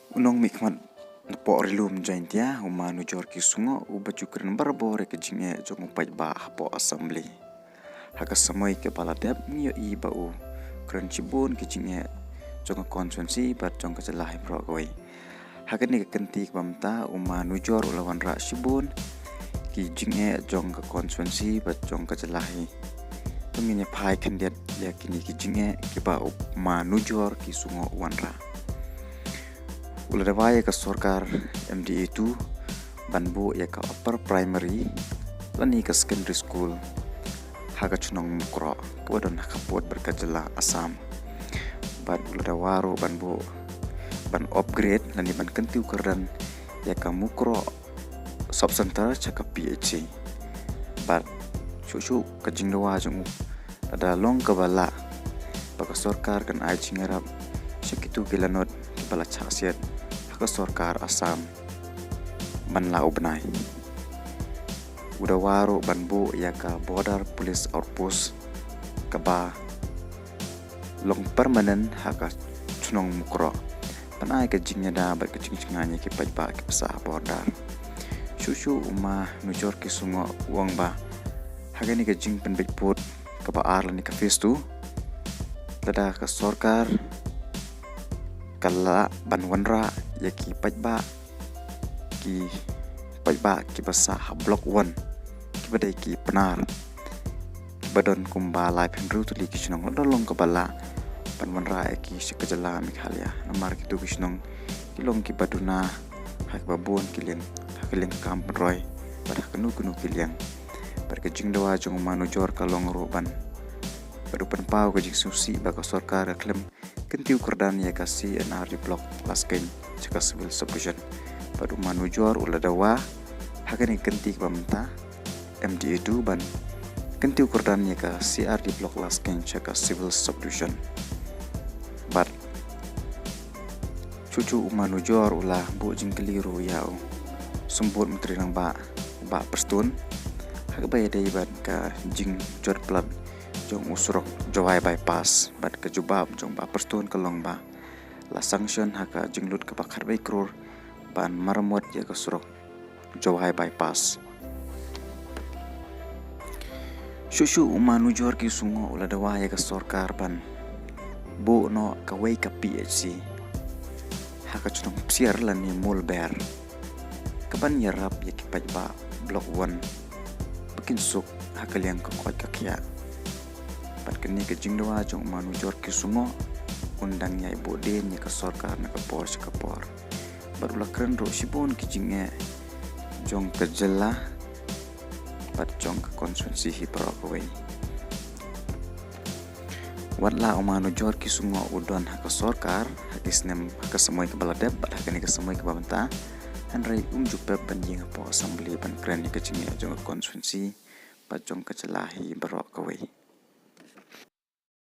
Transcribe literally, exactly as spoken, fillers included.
U nongmihkhmat napoh Ri Lum Jaintia, u Ma Nujor K Sungoh, uba ju kren barabor ïa ka jingeh jong u paidbah hapoh Assembly. Ha ka samoi kaba la dep ngi ïohi ba u kren shibun ki jingeh jong ka constituency bad jong ka jylla hi baroh kawei. Ha kane ka kynti kaba mynta u Ma Nujor u la wanrah shibun ki jingeh jong ka constituency bad jong ka jylla hi. To ngin ïa phai khyndiat ïa kine ki jingeh kiba u Ma Nujor K Sungoh u wanrah. U la dawa ïa ka sorkar M D A two ban buh ïa ka upper primary lane ka secondary school ha ka chnong Mukroh kaba don ha ka pud bad ka jylla Assam. Bad u la dawa ruh ban buh, ban upgrade lane ban kyntiew kyrdan ïa ka Mukroh Sub Center sha ka P H C. Bad shuh shuh ka jingdawa jong u, lada long kaba lah, ba ka sorkar kan ai jingïarap sha kito ki lanot kiba la shahsiat ha ka sorkar Assam man la u bnai. U dawa ruh ban buh ïa ka Border Police Outpost kaba long permanent ha ka chnong Mukroh ban ai ka jingïada bad ka jingjngai ïa ki paidbah kiba sah ha border. Shuh shuh u Ma Nujor K Sungoh u ong ba ha kane ka jingpynbeit pud kaba ar lane ka phase two, lada ka sorkar ka lah ban wanrah ïa ki paidbah, ki paidbah kiba sah ha Block One, kiba dei ki Pnar, kiba don kumba laiphew hynriew tylli ki shnong, lada long kaba lah ban wanrah ïa ki sha ka jylla Meghalaya. Namar kito ki shnong ki long kiba duna ha kaba bun ki liang, ha ka liang kam pynroi bad ha kano kano ki liang. Bad ka jingdawa jong u Ma Nujor ka long ruh ban, bad u pynpaw ka jingsngewsih ba ka sorkar ka khlem kyntiew kyrdan ïa ka C and R D Block Laskeiñ sha ka Civil Subdivision. Bad u Ma Nujor u la dawa ha kane ka kynti kaba mynta M D A two ban kyntiew kyrdan ïa ka C R D Block Laskeiñ sha ka Civil Subdivision. Bad shuh shuh u Ma Nujor u la buh jingkylli ruh ïa u Symbud Myntri Rangbah, Bah Prestone, ha kaba ïadei bad ka jingjot palat jong u surok Jowai Bypass, bad ka jubab jong Bah Prestone ka long ba la sanction ha ka jinglut kaba khatwei klur ban maramot ïa ka surok Jowai Bypass. Shuh shuh u Ma Nujor K Sungoh u la dawa ïa ka sorkar ban buh noh kawei ka P H C ha ka chnong Psiar lane Mulber, kaban ïarap ïa ki paidbah Block One ba kin suk ha ka liang ka koit ka khiah. Bad kane ka jingdawa jong u Ma Nujor K Sungoh un dang ïai buh dien ïa ka sorkar na ka por sha ka por. Bad u la kren ruh shibun ki jingeh jong ka jylla bad jong ka constituency hi baroh kawei. Wat la u Ma Nujor K Sungoh u don ha ka sorkar ha ki snem, ha ka samoi kaba la dep bad ha kane ka samoi kaba mynta, hynrei um ju pep ban ïeng hapoh Assembly ban kren ïa ka jingeh jong ka constituency bad jong ka jylla hi baroh kawei.